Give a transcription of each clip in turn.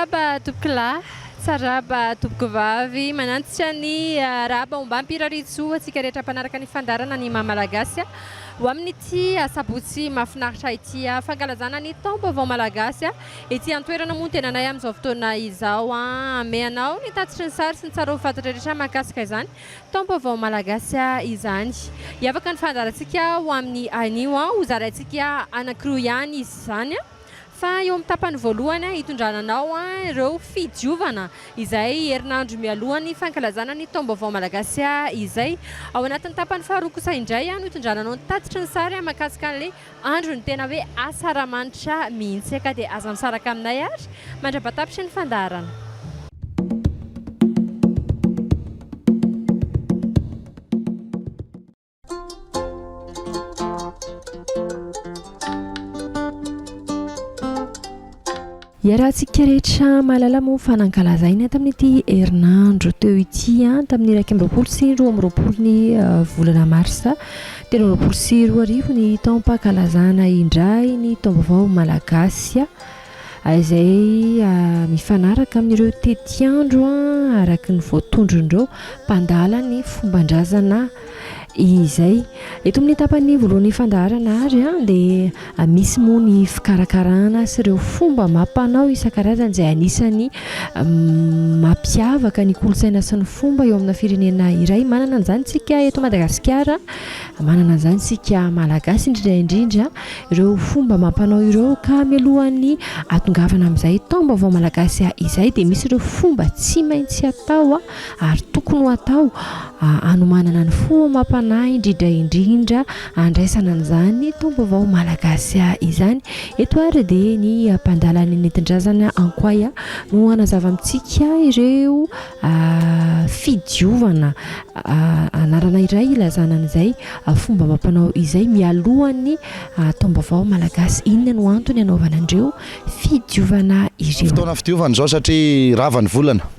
Tsaraba tompokolahy, tsaraba tompokovavy, manantitra ny arahaba ombam-pirariantsoa antsika rehetra mpanaraka ny fandaharana ny maha Malagasy ho amin'ity asabotsy mahafinaritra ity fankalazana ny taom-baovao Malagasy ety an-toerana moa ny tenanay amin'izao fotoana izao. Ameanao ny tatitry ny sary sy ny tsara ho fantatra rehetra mahakasika izany taom-baovao Malagasy izany. Hiavaka ny fandaharantsika ho amin'ny anio, hozaraintsika anankiroa ihany izy izany. Fa eo amin'ny tapany voalohany hitondrana anao ireo fidiovana izay herinandro mialoha ny fankalazana ny taom-baovao malagasy izay. Ao anatin'ny tapany faharoa kosa indray no hitondrana anao ny tatitry ny sary mahakasika an'ilay andron'ny tena hoe asaramanitra mihitsy. Ka dia aza misaraka aminay ary mandra-patapitry ny fandaharana. Iarahantsika rehetra mahalala moa fa nankalazaina tamin'ity herinandro teo ity, tamin'ny 21 sy 22 ny volana marsa 2023 ny taom-pankalazana indray ny taom-baovao malagasy. izay mifanaraka amin'ireo tetiandro araka ny voatondron'ireo mpandala ny fomban-drazana izay. Eto amin'ny tapany voalohan'ny fandaharana ary dia misy moa ny fikarakarana sy ireo fomba amam-panao isan-karazany izay anisan'ny mampiavaka ny kolontsaina sy ny fomba eo amina firenena iray. Manana an'izany isika eto Madagasikara, manana an'izany isika Malagasy indrindra indrindra. Ireo fomba amam-panao ireo ka mialohan'ny hahatongavana amin'izay taom-baovao malagasy izay dia misy ireo fomba tsy maintsy atao ary tokony ho atao hanomanana ny fo amam-panahy indrindra indrindra handraisana an'izany taom-baovao malagasy izany. Eto ary dia ny mpandala ny nentin-drazana Ankoay no hanazava amintsika ireo fidiovana anarana iray ilazana an'izay fomba amam-panao izay mialohan'ny taom-baovao malagasy. Inona no antony anaovana an'ireo fidiovana ireo? Fotoana fidiovana izao satria rava ny volana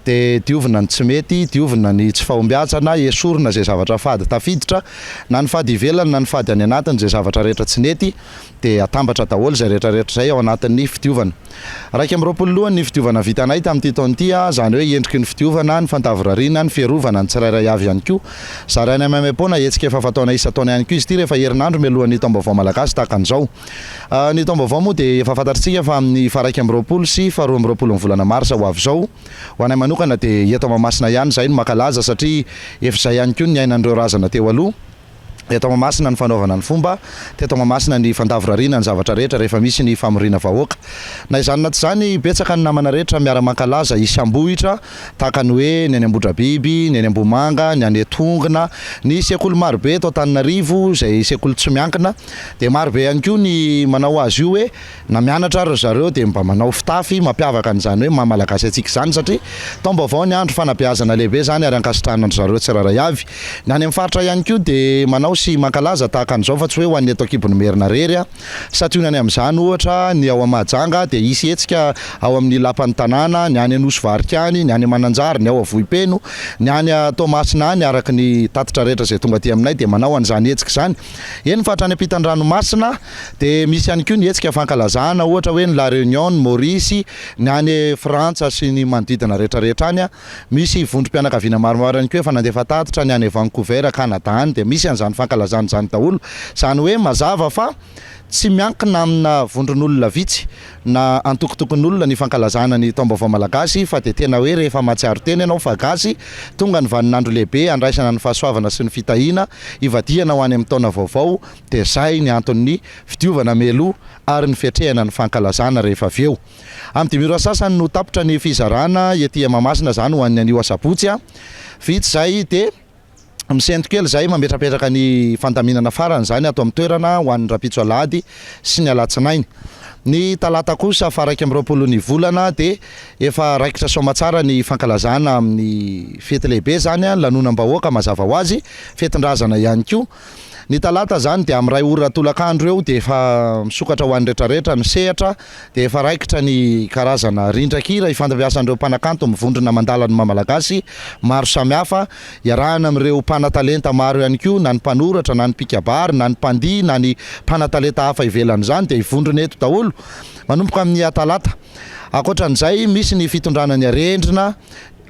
dia diovina ny tsy mety, diovina ny tsy fahombiazana, esorina izay zavatra fady tafiditra na ny fady ivelany na ny fady any anatiny izay zavatra rehetra tsy nety dia atambatra daholo izay rehetra rehetra izay ao anatin'ny fidiovana. 21 loha ny fidiovana vitanay tamin'ity taona ity, izany hoe endriky ny fidiovana, ny fandavorariana, ny fiarovana ny tsirairay avy ihany koa. Zaraina maimaimpoana, hetsika efa fataonay isan-taona ihany koa izy ity rehefa herinandro mialohan'ny taom-baovao malagasy tahaka an'izao. Ny taom-baovao moa dia efa fantatritsika fa amin'ny faha-21 sy faha-22 ny volana marsa ho avy izao. Ho anay manokana dia eto Mahamasina ihany izahay no mankalaza satria efa izay ihany koa ny niainan'ireo razana teo aloha. Teto Mahamasina ny fanaovana ny fomba, teto Mahamasina ny fandavorariana ny zavatra rehetra rehefa misy ny famoriana vahoaka. Na izany na tsy izany, betsaka ny namana rehetra miara-mankalaza isam-bohitra, tahaka ny hoe ny any Ambohidrabiby, ny any Ambohimanga, ny any Etongona, ny sekoly marobe eto Antananarivo izay sekoly tsy miankina, dia marobe ihany koa ny manao azy io hoe Na mianatra ary ry zareo dia mba manao fitafy mampiavaka an'izany hoe maha Malagasy antsika izany satria taom-baovao ny andro, fanabeazana lehibe izany ary ankasitrahana an-dry zareo tsirairay avy. Ny any amin'ny faritra ihany koa dia manao sy mankalaza tahaka an'izao fa tsy hoe ho an'ny eto an-kibon'ny Merina irery. Santionany amin'izany ohatra ny ao Mahajanga dia hisy hetsika ao amin'ny lapan'ny tanàna, ny any Anosy Varika any, ny any Mananjary, ny ao Vohipeno, ny any Toamasina any araka ny tatitra rehetra izay tonga aty aminay dia manao an'izany hetsika izany. Eny fa hatrany ampitan-dranomasina dia misy ihany koa ny hetsika fankalazana ohatra hoe ny La Réunion, ny Maurice, ny any Frantsa sy ny manodidina rehetrarehetra any. Misy vondrom-pianakaviana maromaro ihany koa efa nandefa tatitra ny any Vancouver, Canada any dia misy an'izany fankalazana izany daholo. Izany hoe mazava fa tsy miankina amina vondron'olona vitsy na antokotokon'olona ny fankalazana ny taom-baovao malagasy fa dia tena hoe rehefa mahatsiaro tena ianao fa gasy, tonga ny vaninandro lehibe handraisana ny fahasoavana sy ny fitahiana, hivadihana ho any amin'ny taona vaovao dia izay ny anton'ny fidiovana mialoha ary ny fiatrehana ny fankalazana rehefa avy eo. Amin'ny dimy ora sasany no tapitra ny fizarana ety Mahamasina izany ho an'ny anio asabotsy. Vita izay dia misento kely izahay mametrapetraka ny fandaminana farany izany ato amin'ny toerana ho an'ny rahampitso alahady sy ny alatsinainy. Ny talata kosa faha 21 ny volana dia Efa raikitra soamatsara ny fankalazana amin'ny fety lehibe izany, lanonam-bahoaka mazava ho azy, fetin-drazana ihany koa. Ny talata izany dia amin'ny iray ora tolakandro eo dia efa misokatra ho an'ny rehetrarehetra ny sehatra dia efa raikitra ny karazana rindran-kira ifandimbiasan'ireo mpanakanto mivondrona mandala ny maha Malagasy maro samihafa iarahana amin'ireo mpanatalenta maro ihany koa na ny mpanoratra na ny mpikabary na ny mpandihy na ny mpanatalenta hafa ivelan'izany dia hivondrona eto daholo manomboka amin'ny talata. Ankoatra an'izay misy ny fitondrana ny arendrina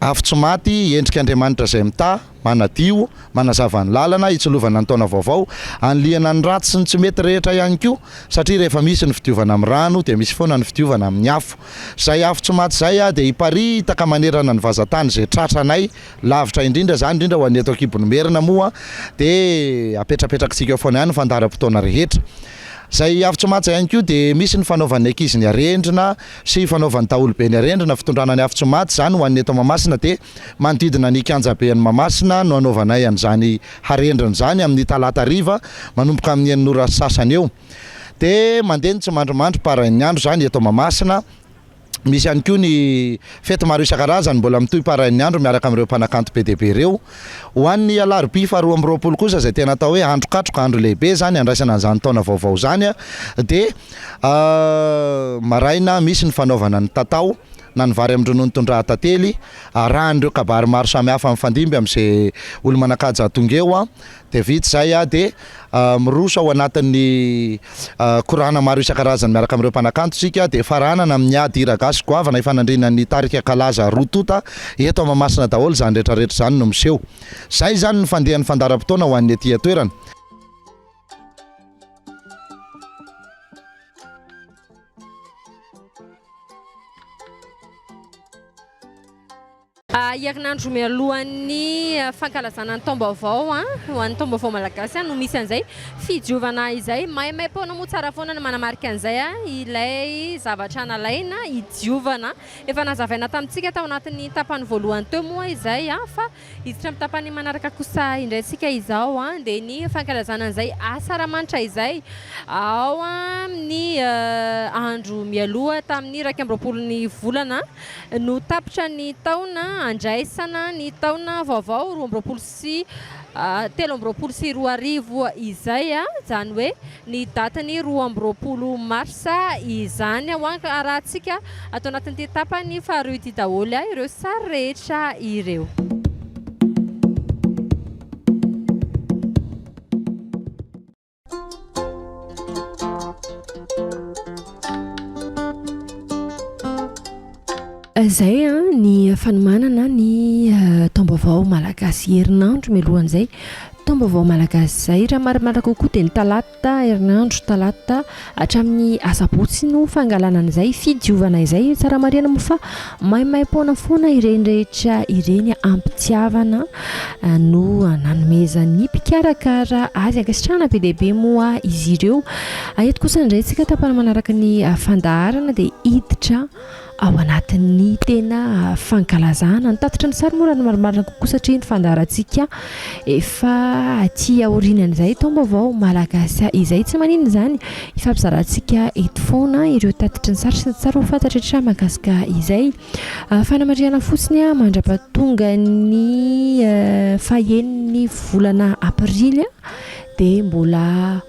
afo tsy maty endrik'Andriamanitra izay mitaha manadio, manazava ny lalana, hitsilovana ny taona vaovao, anilihana ny ratsy sy ny tsy mety rehetra ihany koa, satria rehefa misy ny fidiovana amin'ny rano dia misy foana ny fidiovana amin'ny afo. Izay afo tsy maty izay dia hiparitaka manerana ny vazan-tany izay tratranay lavitra indrindra izany, indrindra ho an'ny eto an-kibon'i Merina moa dia apetrapetrakitsika eo foana ihany ny fandaharam-potoana rehetra. Izay afo tsy maty izay ihany koa dia misy ny fanaovan'ny ankizy ny arendrina sy fanaovan'ny daholobe ny arendrina, fitondrana ny afo tsy maty izany ho an'ny eto Mahamasina dia Manodidina ny kianjaben'i Mahamasina no hanaovanay an'izany harendrina izany amin'ny talata hariva manomboka amin'ny enina ora sy sasany eo. Dia mandeha ny tsimandrimandry parain'ny andro izany eto Mahamasina. Misy ihany koa ny fety maro isan-karazany mbola mitohy parain'ny andro miaraka amin'ireo mpanakanto be dia be ireo. Ho an'ny alarobia faharoa amby 20 kosa izay tena atao hoe andro katroka, andro lehibe izany handraisana an'izany taona vaovao izany dia maraina misy ny fanaovana ny tatao na ny vary amin-dronono tondrahan-tantely, arahan'ireo kabary maro samihafa mifandimby amin'izay olo-manan-kaja tonga eo, dia vita izay dia miroso ao anatin'ny korana maro isan-karazany miaraka amin'ireo mpanakanto isika, dia faranana amin'ny ady hira gasy goavana ifanandrinan'ny tarika kalaza roa tonta eto Mahamasina daholo izany rehetra rehetra izany no miseho. Izay izany ny fandehan'ny fandaharam-potoana ho an'ny ety an-toerana. Herinandro mialohan'ny fankalazana ny taom-baovao ho an'ny taom-baovao malagasy no misy an'izay fidiovana izay. Maimaim-poana moa tsara foana ny manamarika an'izay ilay zavatra nalaina hidiovana. Efa nazavaina tamintsika tao anatin'ny tapany voalohany teo moa izay fa Hiditra amin'ny tapany manaraka kosa indray isika izao dia ny fankalazana an'izay asaramanitra izay ao amin'ny andro mialoha tamin'ny 21 ny volana no tapitra ny taona andraisana ny taona vaovao 2022 sy 2023 izay, izany hoe ny datin'ny 22 marsa izany. Ho arahantsika ato anatin'ity tapany faharoa ity daholo ireo sary rehetra ireo. Izay ny fanomanana ny taom-baovao malagasy herinandro mialohan'izay taom-baovao malagasy izay. Raha marimarina kokoa dia ny talata herinandro talata hatramin'ny asabotsy no fangalana an'izay fidiovana izay. Tsara marihana moa fa maimaim-poana foana ireny rehetra ireny am-pitiavana no nanomezan'ny mpikarakara azy. Ankasitrahana be dia be moa izy ireo. Eto kosa indray isika tapany manaraka ny fandaharana dia hiditra ao anatin'ny tena fankalazana. Ny tatitra ny sary moa raha ny marimarina kokoa satria ny fandaharantsika efa aty aorianan'izay taom-baovao malagasy izay. Tsy maninona izany, hifampizarantsika eto foana ireo tatitry ny sary sy ny tsara ho fantatra rehetra mahakasika izay. Fanamarihana fotsiny mandra-pahatonga ny fahenin'ny volana aprily dia mbola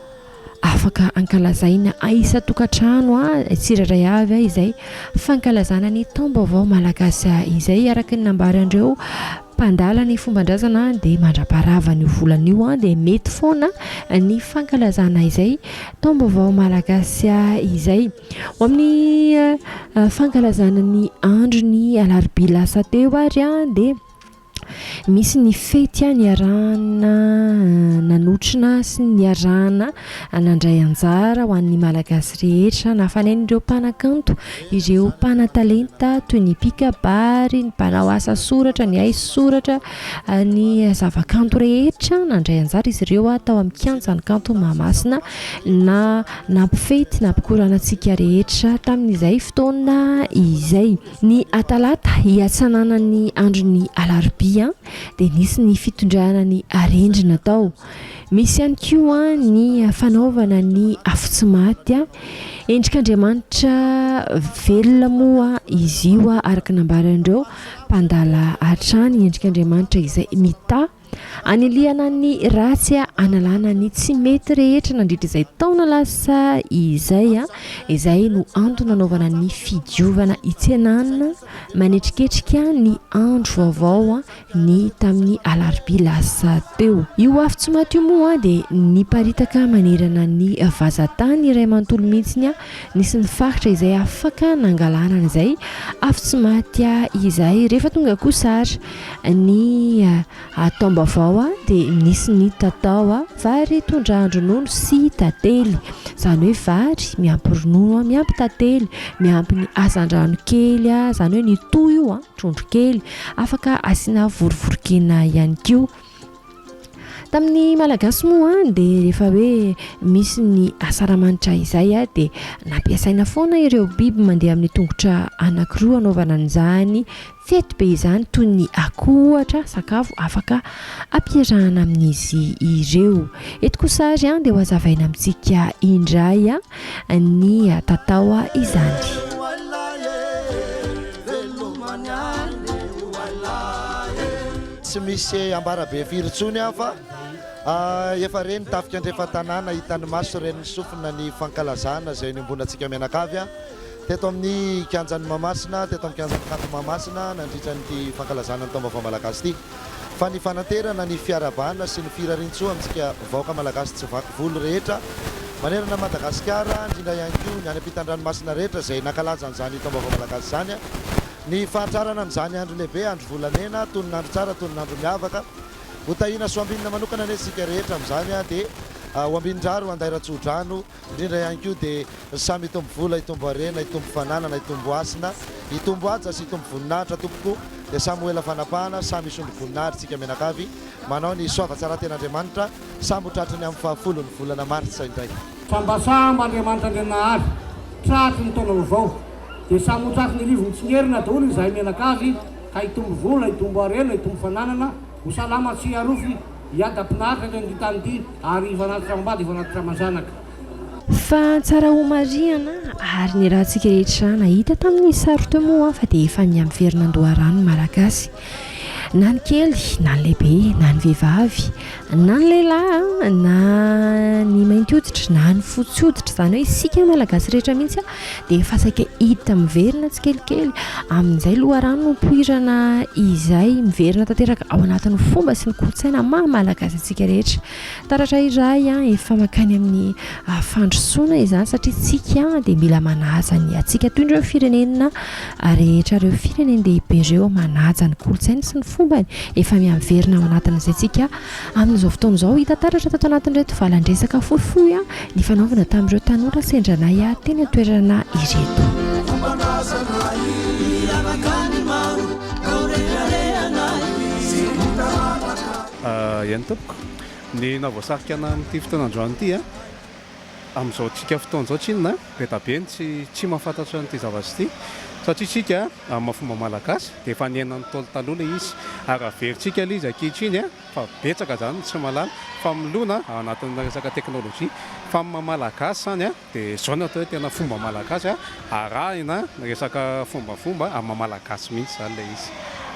Afaka ankalazaina isan-tokantrano tsirairay avy izay fankalazana ny taom-baovao malagasy izay. Araka ny nambaran'ireo mpandala ny fomban-drazana dia mandra-paharavany io volana io dia mety foana ny fankalazana izay taom-baovao malagasy izay. Ho amin'ny fankalazana ny andron'ny alarobia lasa teo ary dia Misy ny fety niarahana nanotrona sy niarahana nandray anjara ho an'ny Malagasy rehetra. Nafanain'ireo mpanakanto, ireo mpanatalenta toy ny mpikabary, ny mpanao asa soratra, ny haisoratra, ny zavakanto rehetra. Nandray anjara izy ireo tao amin'ny kianjan'ny kanto Mahamasina na nampifety, nampikorana antsika rehetra tamin'izay fotoana izay. Ny atalata hiatsananan'ny andron'ny alarobia dia nisy ny fitondrana ny arendrina tao. Misy ihany koa ny fanaovana ny afo tsy maty. Endrik'Andriamanitra velona moa izy io araka ny nambaran'ireo mpandala hatrany. Endrik'Andriamanitra izay mitaha. Anilihana ny ratsy, analana ny tsy mety rehetra nandritra izay taona lasa izay. Izay no antony nanaovana ny fidiovana hitsenana manetriketrika ny andro vaovao ny tamin'ny alarobia lasa teo. Io afo tsy maty io moa dia niparitaka manerana ny vazantany iray manontolo mihitsy, nisy ny faritra izay afaka nangalana an'izay afo tsy maty izay. Rehefa tonga kosa ary ny taom-baovao dia nisy ny tatao vary tondrahan-dronono sy tantely, izany hoe vary miampy ronono miampy tantely miampy ny hazandrano kely, izany hoe ny toa io trondro kely, afaka asiana vorivorikena ihany koa. Tamin'ny Malagasy moa dia rehefa hoe misy ny asaramanitra izay dia nampiasaina foana ireo biby mandeha amin'ny tongotra anankiroa hanaovana an'izany fety be izany toy ny akoho ohatra, sakafo afaka ampiarahana amin'izy ireo. Eto kosa ary dia ho hazavaina amintsika indray ny tatao izany. Tsy misy ambara be firy intsony aho fa efa re ny tafika andrefan-tanàna, hitan'ny maso, ren'ny sofina ny fankalazana izay niombonantsika mianakavy teto amin'ny kianjan'i Mahamasina, teto amin'ny kianjan'ny Kanto Mahamasina nandritra an'ity fankalazana ny taom-baovao malagasy ity. Fa ny fananterana ny fiarahabana sy ny firariantsoa amintsika vahoaka malagasy tsy vaky volo rehetra manerana an'i Madagasikara, indrindra ihany koa ny any ampitan-dranomasina rehetra izay nankalaza an'izany taom-baovao malagasy izany. Ny fahatrarana an'izany andro lehibe, andro volamena, tonon'andro tsara, tonon'andro miavaka. Ho tahiana sy ho ambinina manokana anie isika rehetra amin'izany dia ho ambinin-drary, ho andairan-tsodrano, indrindra ihany koa dia samy hitombo vola, hitombo harena, hitombo fananana, hitombo hasina, hitombo haja sy hitombo voninahitra tompoko, dia samy ho ela fanapahana, samy hisondro-boninahitra isika mianakavy, manao ny soavatsaran-ten'Andriamanitra, samy ho tratry ny amin'ny fahafolon'ny volana martsa indray. Sambasamba Andriamanitra Andrianahary, tratry ny taona vaovao. Dia samy ho tratry ny rivo mitsingerina daholo izahay mianakavy ka hitombo vola, hitombo harena, hitombo fananana, ho salama tsy hiarofy, hiadam-pinaritra eto amin'ity tany ity ary hifanatitra amam-bady hifanatitra aman-janaka. Fa tsara ho marihana ary ny ratsika rehetra nahita tamin'ny sary teo moa fa dia efa miha-miverina an-doharano ny Malagasy. Na ny kely, na ny lehibe, na ny vehivavy, na ny lehilahy, na ny mainty hoditra, na ny fotsy hoditra, izany hoe isika Malagasy rehetra mihitsy dia efa saika hita miverina tsikelikely amin'izay loharano nipoirana izay, miverina tanteraka ao anatin'ny fomba sy ny kolontsaina maha Malagasy antsika rehetra. Taratra iray efa mankany amin'ny fandrosoana izany satria tsika dia mila manaja ny antsika toy ireo firenena rehetra ireo firenen-dehibe ireo manaja ny kolontsainy sy ny fombany. Efa miha-miverina ao anatin'izay tsika amin'izao fotoana izao. Hita taratra tato anatin'ireto valan-dresaka fohifohy nifanaovana tamin'ireo tanora sendra anay teny an-toerana ireto. Eny tompoko. Ny nahavoasarika anah amin'ity fotoana androany ity an, amin'izao tsika fotoana izao tsinona an, be da be ny tsy tsy mahafantatra an'ity zavatra ity, satria tsika amin'ny maha fomba malagasy dia efa niainan'ny Ntaolo taloha ilay izy, ary averintsika ilay izy ankehitriny an, fa betsaka izany ny tsy mahalala, fa milona ao anatin'ny resaka teknolojia, fa amin'ny maha malagasy izany an, Dia izao no atao hoe tena fomba malagasy a, arahina ny resaka fombafomba amin'ny maha malagasy mihitsy izany ilay izy.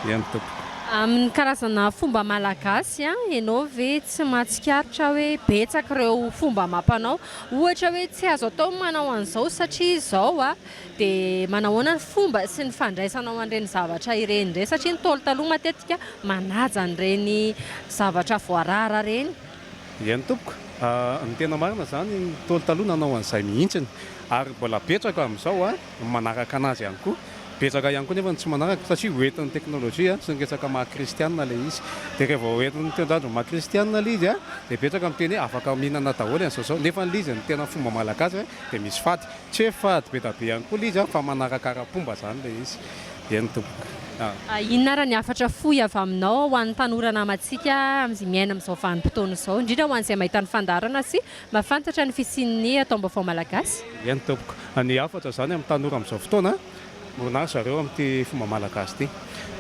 Eny tompoko. Amin'ny karazana fomba malagasy, ianao ve tsy mahatsikaritra hoe betsaka ireo fomba amam-panao? Ohatra hoe tsy azo atao ny manao an'izao satria izao a, dia manahoana ny fomba sy ny fandraisanao an'ireny zavatra ireny indray satria ny Ntaolo taloha matetika manaja an'ireny zavatra voarara ireny. Eny tompoko, ny tena marina izany ny Ntaolo taloha nanao an'izay mihintsiny ary mbola betsaka amin'izao ny manaraka an'azy ihany koa, betsaka ihany koa nefa ny tsy manaraka satria hoentin'ny teknolojia sy ny resaka maha kristianina ilay izy, dia rehefa hoentin'ny toetr'andro maha kristianina ilay izy dia betsaka miteny hoe afaka mihinana daholo an'izao izao nefa ilay izy ny tena fomba malagasy dia misy fady, tsy hoe fady be dia be ihany koa ilay izy fa manaraka ara-pomba izany ilay izy. Eny tompoko a. Inona ary ny hafatra fohy avy aminao ho an'ny tanora namantsika amin'izay miaina amin'izao vanim-potoana izao, indrindra ho an'izay mahita ny fandaharana sy mahafantatra ny fisian'ny Taom-baovao Malagasy? Eny tompoko. Ny hafatra izany amin'ny tanora amin'izao fotoana, mirona ry zareo amin'ity fomba malagasy ity.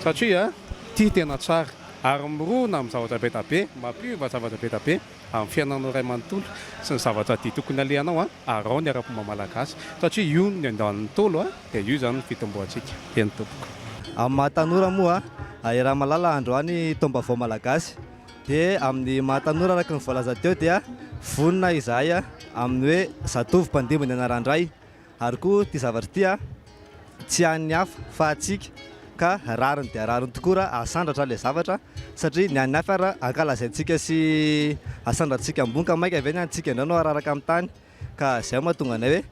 Satria ity tena tsara ary mirona amin'ny zavatra be dia be, mampiova zavatra be dia be. amin'ny fiainanao iray manontolo sy ny zavatra dia tokony alehanao an, araho ny ara-pomba malagasy satria io no niandohan'ny Ntaolo an, dia io izany no fitomboantsika. Eny tompoko. Amin'ny maha tanora moa, iaraha-mahalala androany taom-baovao malagasy. Dia amin'ny maha tanora araka ny voalaza teo dia vonona izahay amin'ny hoe zatovo mpandimby ny anaran-dray ary koa ity zavatra ity tsy an'ny hafa fa antsika ka rariny dia rariny tokoa raha asandratra ilay zavatra satria ny an'ny hafa ary ankalazaintsika sy asandrantsika ambony ka mainka ve ny antsika indray no araraka amin'ny tany ka izay no mahatonga anay hoe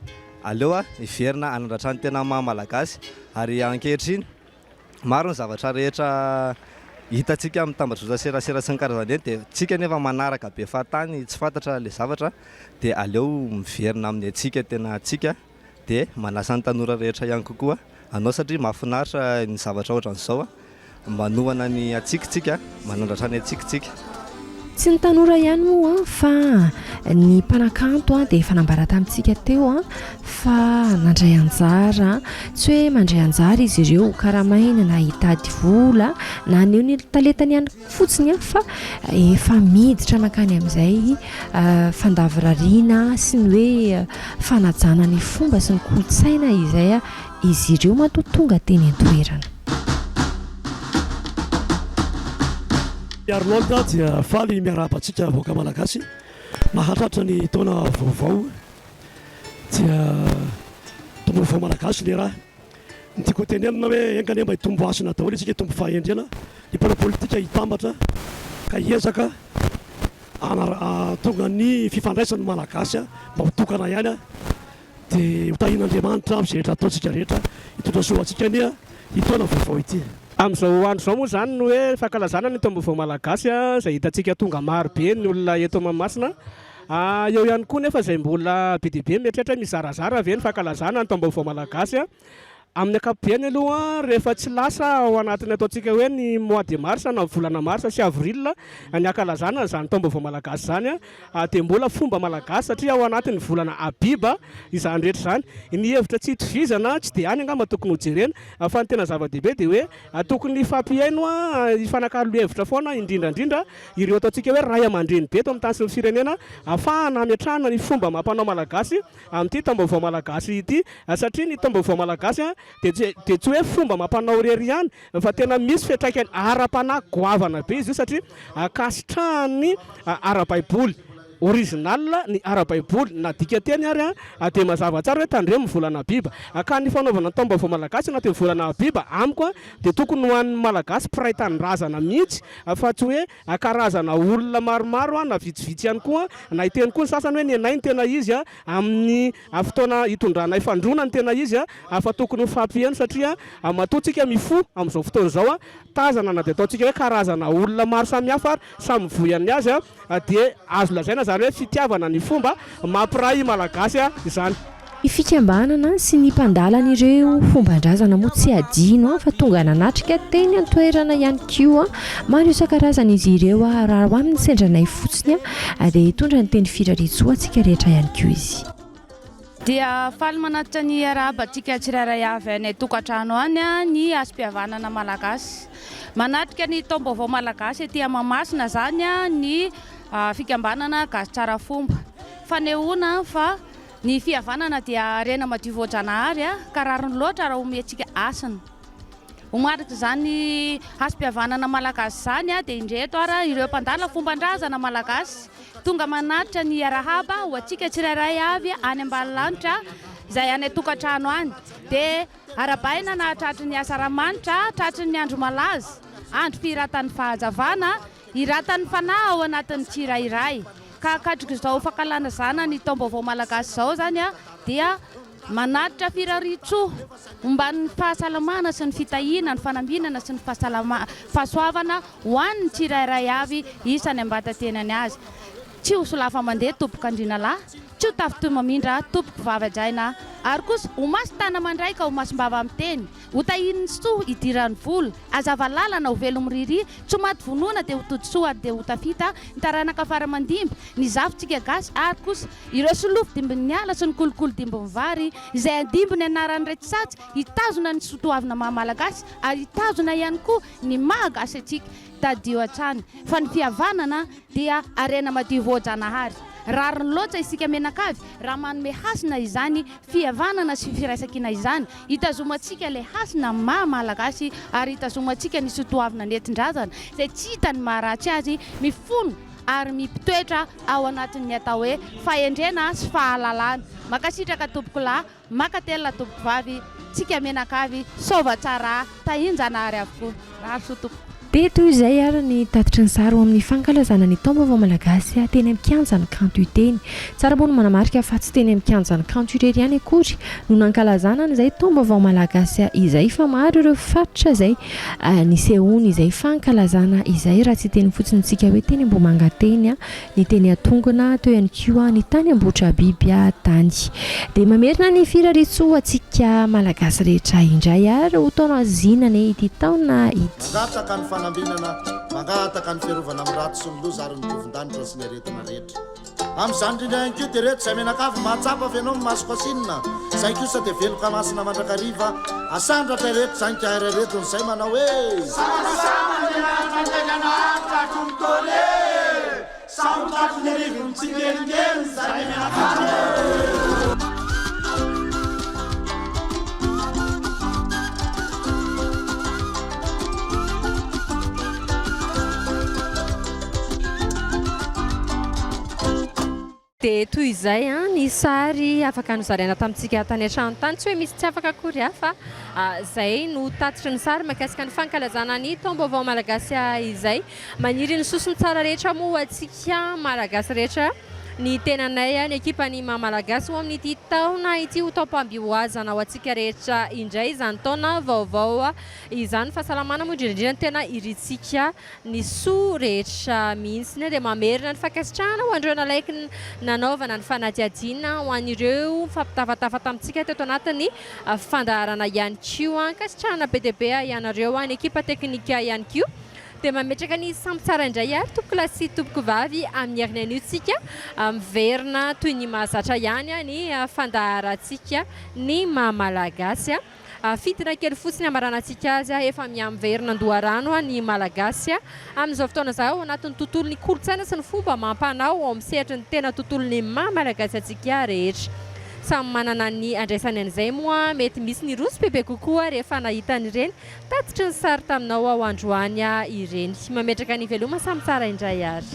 aleo hiverina hanandratra ny tena maha malagasy ary ankehitriny Maro ny zavatra rehetra hitantsika amin'ny tambajotra serasera sy ny karazany ireny dia tsika nefa manaraka be fahatany tsy fantatra ilay zavatra dia aleo miverina amin'ny antsika tena antsika dia manasa ny tanora rehetra ihany kokoa anao satria mahafinaritra ny zavatra ohatran'izao manohana ny antsika tsika manandratra ny antsika tsika. Tsy ny tanora ihany moa fa ny mpanakanto dia efa nambara tamintsika teo fa nandray anjara, tsy hoe mandray anjara izy ireo hokaramaina na hitady vola na haneho ny talentany ihany fotsiny fa efa miditra mankany amin'izay fandavorariana sy ny hoe fanajana ny fomba sy ny kolontsaina izay izy ireo matoa tonga teny an-toerana. I Arnold dia faly miarahaba antsika vahoaka Malagasy mahatratra ny taona vaovao dia taom-baovao Malagasy le raha. Ny tiako hotenenina hoe enga anie mba hitombo hasina daholo isika hitombo fahendrena, ny mpanao politika hitambatra ka hiezaka hahatonga ny fifandraisan'ny Malagasy mba ho tokana ihany. Dia ho tahian'Andriamanitra amin'izay rehetra ataontsika rehetra, hitondra soa ho antsika anie ity taona vaovao ity. Amin'izao andro izao moa izany ny hoe fankalazana ny taom-baovao malagasy izay hitantsika tonga maro be ny olona eto Mahamasina. Eo ihany koa nefa izay mbola be dia be mieritreritra hoe mizarazara ve ny fankalazana ny taom-baovao malagasy. Amin'ny ankapobeny aloha rehefa tsy lasa ao anatin'ny ataontsika hoe ny mois de mars na volana mars sy avril ny hankalazana an'izany taom-baovao malagasy izany dia mbola fomba malagasy satria ao anatin'ny volana abiba izany rehetra izany. Ny hevitra tsy itovizana tsy dia any angamba tokony hojerena fa ny tena zava-dehibe dia hoe tokony hifampihaino hifanakalo hevitra foana indrindra indrindra ireo ataontsika hoe ray aman-dreny be eto amin'ny tany sy ny firenena ahafahana hametrahana ny fomba amam-panao malagasy amin'ity taom-baovao malagasy ity satria ny taom-baovao malagasy dia tsy dia tsy hoe fomba amam-panao irery ihany fa tena misy fiantraikany ara-panahy goavana be izy io satria ankasitrahan'ny ara-baiboly original ny ara-baiboly na dikanteny ary dia mazava tsara hoe tandremo ny volana abiba ka ny fanaovana ny taom-baovao malagasy anatin'ny volana abiba amiko dia tokony ho an'ny malagasy mpiray tanindrazana mihitsy fa tsy hoe karazana olona maromaro na vitsivitsy ihany koa na hiteny koa ny sasany hoe ny anay no tena izy amin'ny fotoana hitondranay fandroana no tena izy fa tokony mifampiheno satria matoa tsika mifoha amin'izao fotoana izao tazana na dia ataontsika hoe karazana olona maro samihafa ary samy mivoy an'ny azy dia azo lazaina izany hoe fitiavana ny fomba mampiray Malagasy izany. Ny fikambanana sy ny mpandala an'ireo fomban-drazana moa tsy adino fa tonga nanatrika teny an-toerana ihany koa. Maro isan-karazany izy ireo raha ho amin'ny sendra anay fotsiny dia hitondra ny teny firariantsoa antsika rehetra ihany koa izy. Dia faly manatitra ny arahaba antsika tsirairay avy any an-tokantrano any ny Hasim-pihavanana Malagasy. Manatrika ny taom-baovao Malagasy ety Mahamasina izany ny fikambanana Gasy Tsara Fomba. Fanehoana fa Ny fihavanana dia harena madio voajanahary ka rariny loatra raha omentsika hasina. Ho marik'izany hasim-pihavanana malagasy izany dia indreto ary ireo mpandala fomban-drazana malagasy tonga manatitra ny arahaba ho antsika tsirairay avy any ambanilanitra izay any an-tokantrano any. Dia arahabaina nahatratry ny asaramanitra, tratry ny andro malaza, andro fihiratan'ny fahazavana, Hiratan'ny fanahy ao anatin'ny tsirairay. Ka akatrik'izao fankalanazana ny taom-baovao malagasy izao izany dia manatitra firarian-tsoa omban'ny fahasalamana sy ny fitahiana, ny fanambinana sy ny fahasoavana ho an'ny tsirairay avy isany ambata-tenany azy. Tsy ho solafa mandeha tompoko andriana lahy, tsy ho tafintohy mamindra tompoko vavy hajaina, ary kosa ho masin-tana-mandray ka ho masom-bava miteny. Ho tahian'ny soa hidiran'ny vola, hazava lalana, ho velom-ririha, tsy ho maty vonoina dia ho tody soa ary dia ho tafita ny taranaka fara aman-dimby, ny zafintsika gasy ary kosa ireo solofo dimbin'ny ala sy ny kolikoly dimbin'ny vary izay handimby ny anaran'ireto satsy hitazona ny soatoavina maha malagasy ary hitazona ihany koa ny maha gasy antsika. Tadidio hatrany fa ny fihavanana dia harena madio voajanahary. Rariny loatra isika mianakavy raha manome hasina izany fihavanana sy firaisankina izany, hitazomantsika ilay hasina maha Malagasy ary hitazomantsika ny soatoavina nentin-drazana izay tsy hita ny maharatsy azy, mifono ary mipitoetra ao anatin'ny atao hoe fahendrena sy fahalalana. Mankasitraka tompokolahy. Mankatelina tompokovavy, tsika mianakavy, sôva tsarà, tahin-janahary avokoa. Rary soa tompoko. Dia toy izay ary ny tatitry ny sary ho amin'ny fankalazana ny taom-baovao malagasy teny amin'ny kianjan'ny kanto Iteny. Tsara moa ny manamarika fa tsy teny amin'ny kianjan'ny kanto irery ihany akory no nankalazana an'izay taom-baovao malagasy izay fa maro ireo faritra izay nisehoany izay fankalazana izay raha tsy hiteny fotsiny isika hoe teny Ambohimanga teny ny teny Atongona, teo ihany koa ny tany Ambohitrabiby tany. Dia mamerina ny firariantsoa ho antsika Malagasy rehetra indray ary ho taona zina anie ity taona ity. Mangataka ny fanambinana, mangataka ny fiarovana amin'ny ratsy sy ny loza ary ny tovon-danitra sy ny aretina rehetra. Amin'izany indrindra ihany koa dia ireto izay mianakavy mahatsapa fa ianao no masoko asinina, izay kosa dia veloka masina mandrakariva, asandratra ireto zainka ary aretina izay manao hoe. Sama-sama Andriamanitra Andriananahary tratry ny taona e! Samy tratry ny rivo mitsingelingelina izay mianakavy e! Dia toy izay ny sary afaka nozaraina tamintsika tany an-trano tany. Tsy hoe misy tsy afaka akory fa izay no tatitry ny sary mahakasika ny fankalazana ny taom-baovao malagasy izay. Maniry ny soa sy ny tsara rehetra moa ho antsika malagasy rehetra ny tenanay, ny ekipan'ny Maha Malagasy ho amin'ity taona ity ho taom-pambihoazana ho antsika rehetra indray izany taona vaovao izany. Fahasalamana moa indrindra indrindra no tena irintsika. ny soa rehetra mihitsy dia mamerina ny fankasitrahana ho an'ireo nalaiky nanaovana ny fanadihadiana ho an'ireo nifampitafatafa tamintsika teto anatin'ny fandaharana ihany koa. Ankasitrahana be dia be ianareo, ny ekipa teknika ihany koa. Dia mametraka ny samy tsara indray ary tompokolahy sy tompokovavy amin'ny heriny anio tsika miverina toy ny mahazatra ihany ny fandaharantsika ny maha malagasy. Fintina kely fotsiny hamaranantsika azy, efa miha-miverina an-doharano ny Malagasy amin'izao fotoana izao ao anatin'ny tontolon'ny kolontsaina sy ny fomba amam-panao ao amin'ny sehatry ny tena tontolon'ny maha Malagasy antsika rehetra. Samy manana ny andraisany an'izay moa mety misy niroso bebe kokoa rehefa nahita an'ireny tatitry ny sary taminao aho androany ireny. Mametraka ny veloma samy tsara indray ary.